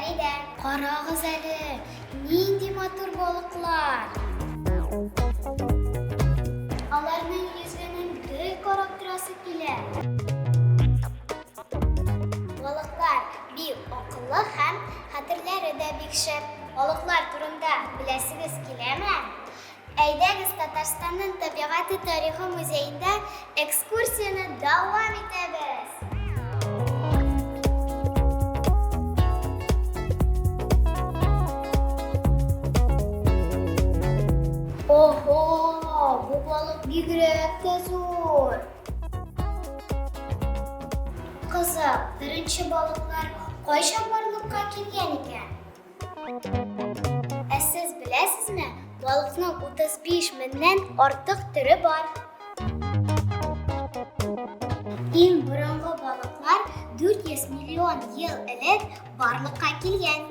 Фәридә. Карагыз әле, нинди матур балыклар! Аларның йөзгәнен гел карап торасы килә. Балыклар бик акыллы һәм хәтерләре дә бик шәп. Балыклар турында беләсегез киләме? Әйдәгез, Татарстанның табигате тарихы музеенда экскурсияне дәвам итәбез! Ого, бу балык бигрәк тә зур! Кызык, беренче балыклар кайчан барлыкка килгән икән? Ә сез беләсезме, балыкның 35 меңнән артык төре бар. Иң борынгы балыклар 400 миллион ел элек барлыкка килгән.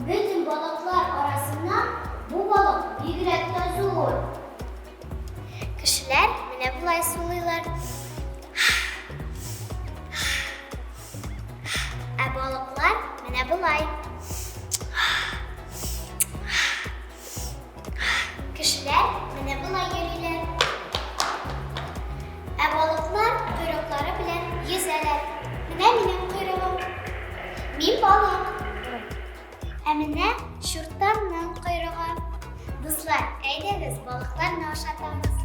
Бөтен балыклар арасыннан бу балык бигрәк тә зур. Кешеләр менә болай сулыйлар. Ә балыклар менә болай. Кешеләр менә болай йөриләр. Ә балыклар койрыклары белән йөзәләр. Менә минем койрыгым. Мин балык. Ә менә чуртанның койрыгы. Дуслар, әйдәгез, балыкларны ашатабыз.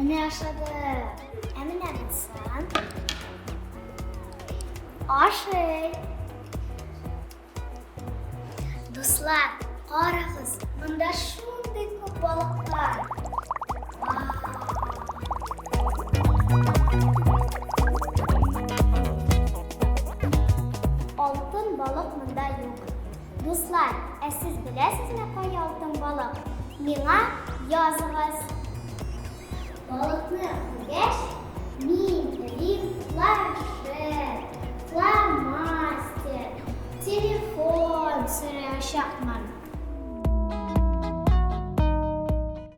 Менә ашады. Ә менә Руслан. Ашый. Дуслар, карагыз, монда шундый күп балыклар. Алтын балык монда юк. Дуслар, ә сез беләсезме кая алтын балык? Миңа языгыз. Балыкны күргәч, мин.